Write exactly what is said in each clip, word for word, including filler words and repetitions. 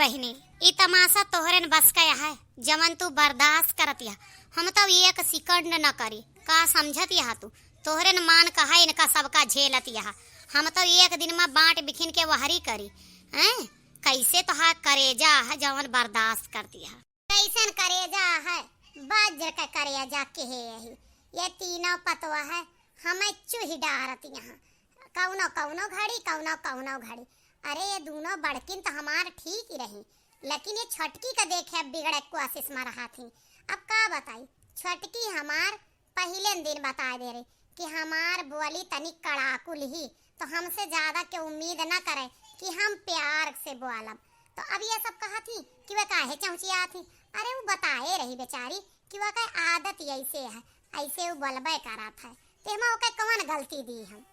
बहिनी, ई तमासा तोहरेन बस का है, जवन तू बर्दाश्त करत यह। हम तो एक second न करी, का समझत यह तू? तोहरेन मान कहा इनका सबका झेलत यह। हम तो एक दिन मा बाँट बिखिन के वहरी करी। हैं? कैसे तोहार करेजा है जवन बर्दाश्त करत यह? कैसन करेजा है? वज्र का करेजा के है यही। ये तीनों पतवा है, हमें चूही डारत यहाँ। कौनो कौनो घड़ी, कौनो कौनो घड़ी। अरे, ये दूनों बड़किन तो हमार ठीक ही रही, लेकिन ये छोटकी का देखे अब बिगड़े कोशिश मा रहा थी। अब का बताई, छोटकी हमार पहिले दिन बताए दे रही कि हमार बोली तनी कड़ाकुल ही, तो हमसे ज्यादा के उम्मीद ना करे कि हम प्यार से बोलब। तो अब ये सब कहा थी कि वह काहे चौचिया थी। अरे, वो बताए रही बेचारी कि वह का आदत ही ऐसे है, ऐसे वो बोलबे करत है, तो हम ओके कौन गलती दी हम?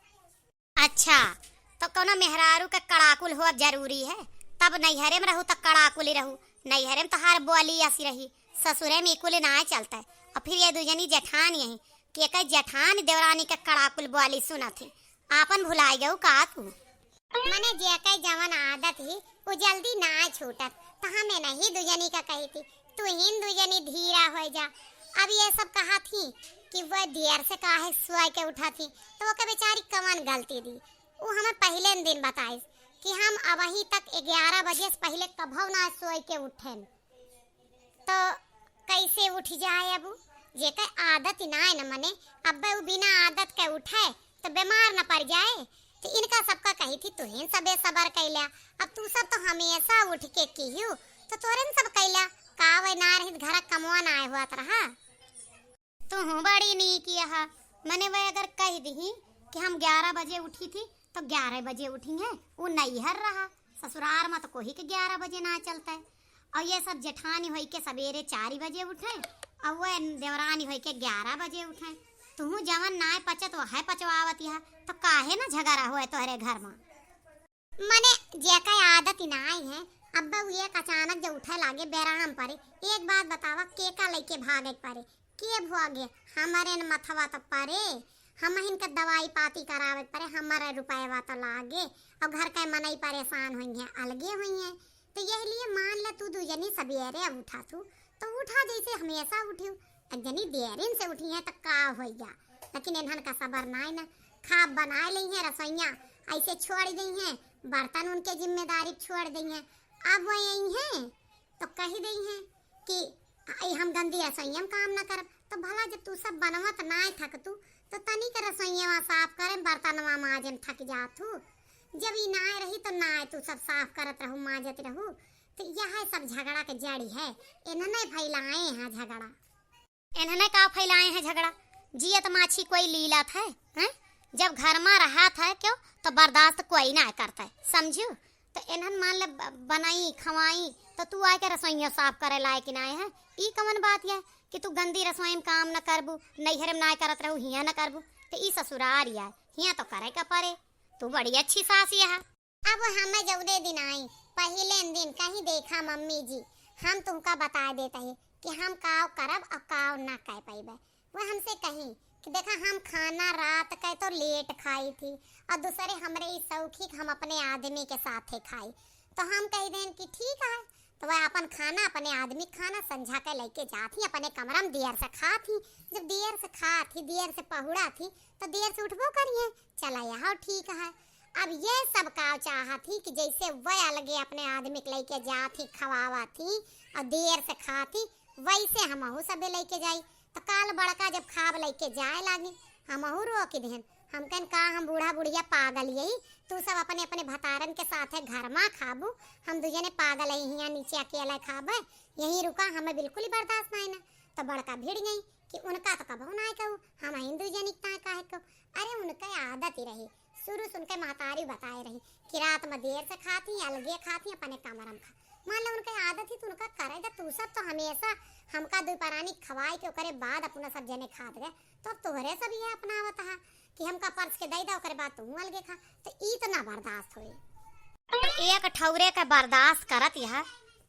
अच्छा, तो कौनो मेहरारू के कड़ाकुल हो अब जरूरी है? तब नैहरे में रहू तो कड़ाकुल ही रहू, नैहरे में तोहार बोली असी रही, ससुरे में कुल ना चलता है। और फिर ये दू जनी जेठान यही कि एक जेठान देवरानी के कड़ाकुल बोली सुनत ही, आपन भुलाई गऊ का तू? मने जेके जवन आदत ही, उ जल्दी ना छूटत, तो हम इन्हीं दू जनी का कही थी, तू हिन दू जनी धीरा हो जा। अब ये सब कहा थी कि वह देर से काहे सोए के उठा थी, तो ओके बेचारी कवन गलती दी? वो हमें पहले दिन बताइस कि हम अबही तक ग्यारह बजे से पहले कभो ना सोए के उठेन। तो कैसे उठ जाए अब? जेकर आदत ही ना है न मने, अब वो बिना आदत के उठे तो बीमार न पड़ जाए। तो इनका सबका कही थी, तुहिन सबे सबर कैला, अब तू सब तो हमेशा उठ के किहू, तो तोरेन सब कैला, का वह ना रहित घर कमवा ना आए हुआ रहा? तू बड़ी नीक यह, मने वह अगर कह दिही कि हम ग्यारह बजे उठी थी, तो ग्यारह बजे उठी हैं, वो नैहर रहा, ससुरार में तो कोई के ग्यारह बजे ना चलता है। और ये सब जेठानी होई के सवेरे चार बजे उठे, और वह देवरानी होई के ग्यारह बजे उठे। तुहू जवन नाय पचत वह पचवावत यह, तो काहे ना झगड़ा होए तोहरे घर में? मने जेका आदत ही नाय है, अब वो एक अचानक जब उठे लागे बेराम परे। एक बात बतावा, के का लइके भागे परे? के भोगे? हमरे न मथवा तो परे, हम हिनका दवाई पाती करावे परे, हमरे रुपयवा तो लागे, और घर के मनई परेशान होई हैं, अलगे होई हैं। तो यही लिए मान ले तू दू जनी सवेरे अब उठा तू, तो उठा जैसे हमेशा उठियो, अब जनी देरिन से उठी हैं तो का होइगा, लेकिन इन्हन का सबर नाय ना, खाब बनाए लई हैं रसोइया, ऐसे छोड़ दई हैं, बर्तन उनके जिम्मेदारी छोड़ दई हैं। अब वो यही हैं तो कही दई हैं कि "आई हम गंदी रसोइया में काम ना करब।" तो भला जब तू सब बनवत नाय थक तू, तो तनी के रसोइया साफ करे, बर्तनवा माजे में थक जात हूँ। जब ई नाय रही तो नाय तू सब साफ करत रहू, माजत रहू, तो यह सब झगड़ा के जड़ी है। इन्हने फैलाए हैं झगड़ा। इन्हने का फैलाए हैं झगड़ा? जियत माछी कोई लीलत है, हैं? जब घर में रहत है क्यों, तो बर्दाश्त कोई ना करता है, समझू? तो इन्हन मान ले ब-, बनाई, खवाई, तो तू आए के रसोइया साफ करे लायक ना है। ई कवन बात है कि तू गंदी रसोई में काम न करबू, नैहर में ना करत रहू, हियाँ न करबू, तो ई ससुरार है, हियाँ तो करे का परे। तू बड़ी अच्छी सास है। अब हमें जौने दिन आई, पहिले दिन कहीं, "देखा मम्मी जी, हम तुमका बता देते हैं कि हम काव करब और काव ना कह पाइबे।" वो हमसे कही कि "देखा, हम खाना रात के तो लेट खाई थी और दूसरे हमरे ई शौकी हम अपने आदमी के साथे खाई।" तो हम कही देन कि "ठीक है।" तो वह अपन खाना, अपने आदमी खाना संझा के लेके जात ही, अपने कमरा में देर से खात ही। जब देर से खात ही, देर से पहुड़ा थी, तो देर से उठबो करिए, चला यह ठीक है। अब ये सब का चाहत ही कि जैसे वह अलगे अपने आदमी के लेके जात ही, खवावत ही और देर से खात ही, वैसे हमहू सबे लेके जाई। तो काल बड़का जब खाब लेके जाए लागे, हमहू रोक देहन। हम कहन, "का हम बूढ़ा बुढ़िया पागल यही? तू सब अपने अपने भतारन के साथे घर मा खाबू, हम दुजने पागल है हियाँ नीचे अकेला खाबे, यहीं रुका, हमें बिल्कुल ही बर्दाश्त नाय ना।" तो बड़का भिड़ गई कि "उनका तो कबहू नाय कहू, हम हिंदू जनिक ताय काहे कहू?" अरे उनके आदत ही रही, शुरू से उनके महतारी बताए रही कि रात में देर से खाती, अलगे खाती, अपने कमरा में खा। मान लो उनके आदत ही तो उनका करे दे, तू सब तो हमेशा हमका दू परानी खवाए के ओकरे बाद अपना सब जने खात गए, तो अब तोहरे सब ये अपनावत है कि हमका परस के दे दे, ओकरे बाद तू अलगे खा, तो ई तो ना बर्दाश्त होई। तो एक ठौरे के बर्दाश्त करत यह,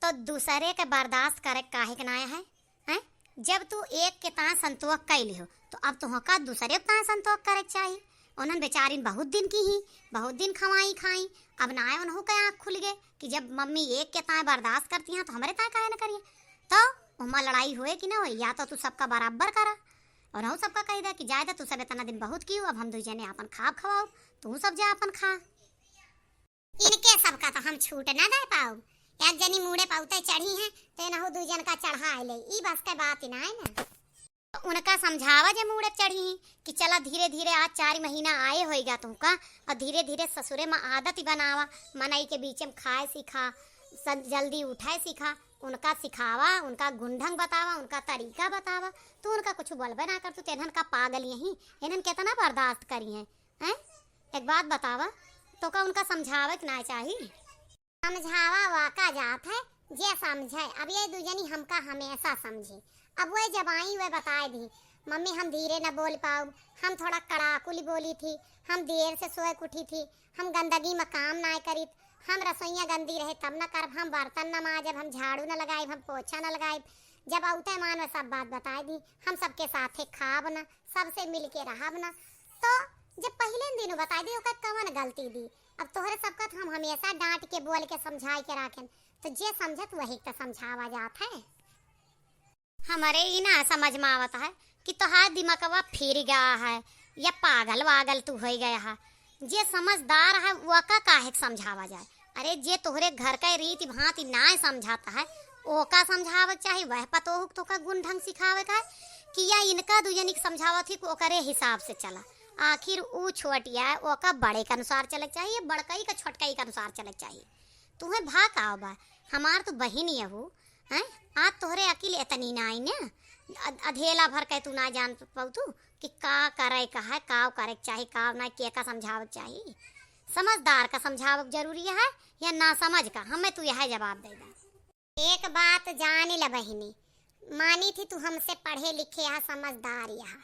तो दूसरे के बर्दाश्त करे काहे के ना है? हैं? जब तू एक के तान संतोष कैली हो, तो अब तुहका दूसरे के तान संतोष करे के चाही। उन्हन बेचारिन बहुत दिन की ही, बहुत दिन खवाई खाई। अब नाय उन्हों के आँख खुल गए कि जब मम्मी एक के ताय बर्दाश्त करती हैं तो हमरे ताय काहे न करिए। तो उहमा लड़ाई होए कि ना होए, या तो तू सबका बराबर करा और हम सबका कह दे कि जाए दे, तू सब इतना दिन बहुत की हो, अब हम दुई जने आपन खाब खवाओ, तू सब जा आपन खा। इनके सबका तो हम छूट ना दे पाउब। एक जनी मूड़े पउते चढ़ी हैं, तो एनहू दुई जन का चढ़ा ले, ई बस के बात ही ना है ना। उनका समझावा जे मूड़े चढ़ी कि चला धीरे धीरे, आज चार महीना आए होइगा तुमका, और धीरे धीरे ससुरे में आदत ही बनावा, मनई के बीच में खाए सीखा, स-, जल्दी उठे सीखा, उनका सिखावा, उनका गुण ढंग बतावा, उनका तरीका बतावा। तू उनका कुछ बोलबे ना कर, तू तेनहन का पागल यही, इन्हन कितना बर्दाश्त करी हैं, हैं? एक बात बतावा, तो का उनका समझावे के ना चाही? समझावा वाका जात है, जे समझे। अब ये दू जनी हमका हमेशा समझी। अब वह जब आई, वह बताए दी, "मम्मी, हम धीरे न बोल पाउब, हम थोड़ा कड़ाकुली बोली थी, हम देर से सोए के उठी थी, हम गंदगी में काम ना करीत, हम रसोइया गंदी रहे तब न करब, हम बर्तन न माजब, हम झाड़ू न लगाइब, हम पोछा न लगाइब।" जब औते मान वह सब बात बताए दी, "हम सबके साथे खाब न, सबसे मिल के रहब न।" तो जब पहिले दिन बताए दी, ओकर कवन गलती दी? अब तोहरे सबका तो हम हमेशा डांट के, बोल के, समझाई के राखेन, तो जे समझत वही के तो समझावा जात है। हमरे ई ना समझ में आवत है कि तोहार दिमगवा फिर गया है या पागल वागल तू हो गया है। जे समझदार है, वका काहे के समझावा जाए? अरे, जे तोहरे घर का रीति भांति ना समझाता है, ओका समझावे के चाही, वह पतोह के तोका गुण ढंग सिखावे का है कि या इनका दुजनी के समझावत ही कि ओकरे हिसाब से चला। आखिर ऊ छोटिया है, ओका बड़े के अनुसार चले के चाही, बड़कई का छोटकई के अनुसार चले के चाही। तुहें भा का बा, हमार तो बहिन यहू, हैं? आज तोहरे अकिल एतनी ना आई ने, अध-, अधेला भर के तू ना जान पाऊ तू कि का करे का है, का करे के चाही, का ना, के का समझावे के चाही। समझदार का समझावे के जरूरी है या ना समझ का? हमें तू यह जवाब दे दे। एक बात जान ल बहिनी, मानी थी तू हमसे पढ़े लिखे हा, समझदार यहा,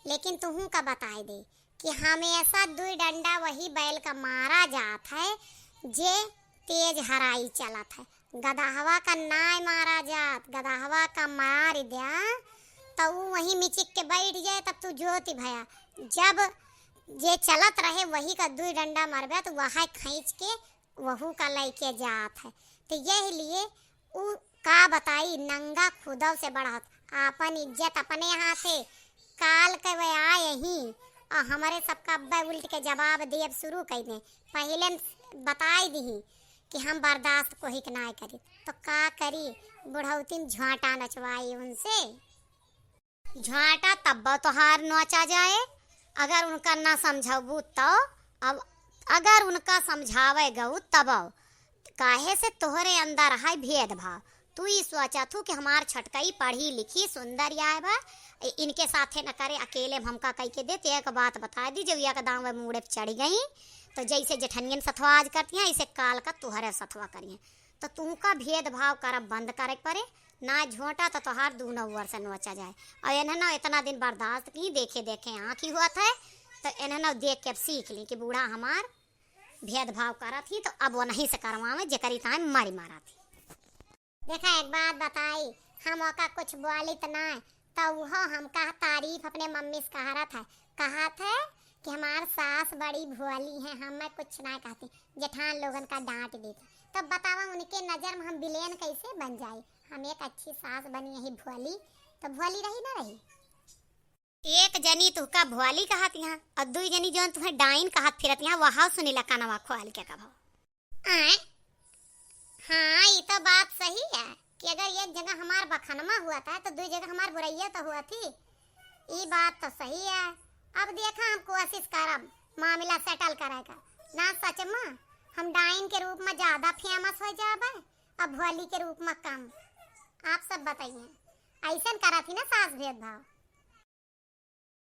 लेकिन तुहू का बताए दे कि हमेशा दुई डंडा वही बैल का मारा जात है जे तेज हराई चलत है। गदहवा का नाय मारा जात, गदहवा का मार द्या तो ऊ वहीं मिचिक के बैठ जाए, तब तू जोति भया। जब जे चलत रहे वही का दुई डंडा मरबे तो वह खींच के वहू का लइके जात है। तो यही लिए ऊ का बताई, नंगा खुदव से बढ़त, आपन इज्जत अपने हाथे। काल के वे आए ही और हमरे सबका अब्बे उल्ट के जवाब दिए शुरू कई दे। पहिले बताई दी कि हम बर्दाश्त कोही के नाय करी, तो का करी, बुढ़ौती में झांटा नचवाई उनसे। झांटा तब्बो तोहार नोचा जाए, अगर उनका ना समझाबू तो। अब अगर उनका समझावे गऊ तबो, काहे से तोहरे अंदर है भेदभाव। तू ई सोचा थू कि हमार छटकई पढ़ी लिखी सुंदर आए बा, इ-, इनके साथे न करे, अकेले में हमका कई के देते। एक बात बता दी, जब एक दांव मूड़े पे चढ़ गई तो जैसे जेठनियन सथवा आज करती हैं, ऐसे काल का तुहरे सथवा करिए। तो तुमका भेदभाव करब बंद करे के पड़े, ना झोंटा तो तोहार दूनो ओर से नोचा जाए। और इन्हें ना इतना दिन बर्दाश्त की, देखे देखे आँखी हुआ था, तो इन्हें ना देख के अब सीख ली कि बूढ़ा हमार भेदभाव करत ही, तो अब वो नहीं से करवावे, जेकरी ताए मारी मारा थी। देखा, एक बात बताई, हम ओका कुछ बोली तो ना, तो वो हमका तारीफ अपने मम्मी से कहा रहा था, कहा था कि हमार सास बड़ी भोली है, हमें कुछ ना कहती, जेठान लोगन का डांट देती। तो बतावा, उनके नजर में हम बिलेन कैसे बन जाई? हम एक अच्छी सास बनी यही भोली, तो भोली रही ना रही? एक जनी तुहका भोली कहत यहाँ, और दुई जनी जौन तुहें डाइन कहत फिरत यहाँ, वहाँ सुनीला कानवा खोल के कभो। आय? हाँ, ई तो बात सही है कि अगर एक जगह हमार बखनमा हुआ था, तो दुई जगह हमार बुरैया तो हुआ थी। ई बात तो सही है। अब देखा, हम कोशिश करब मामला सेटल करे का। ना, सच में हम डाइन के रूप में ज्यादा फेमस हो जाबे, अब भोली के रूप में कम। आप सब बताइए, ऐसन करत ही ना सास भेदभाव?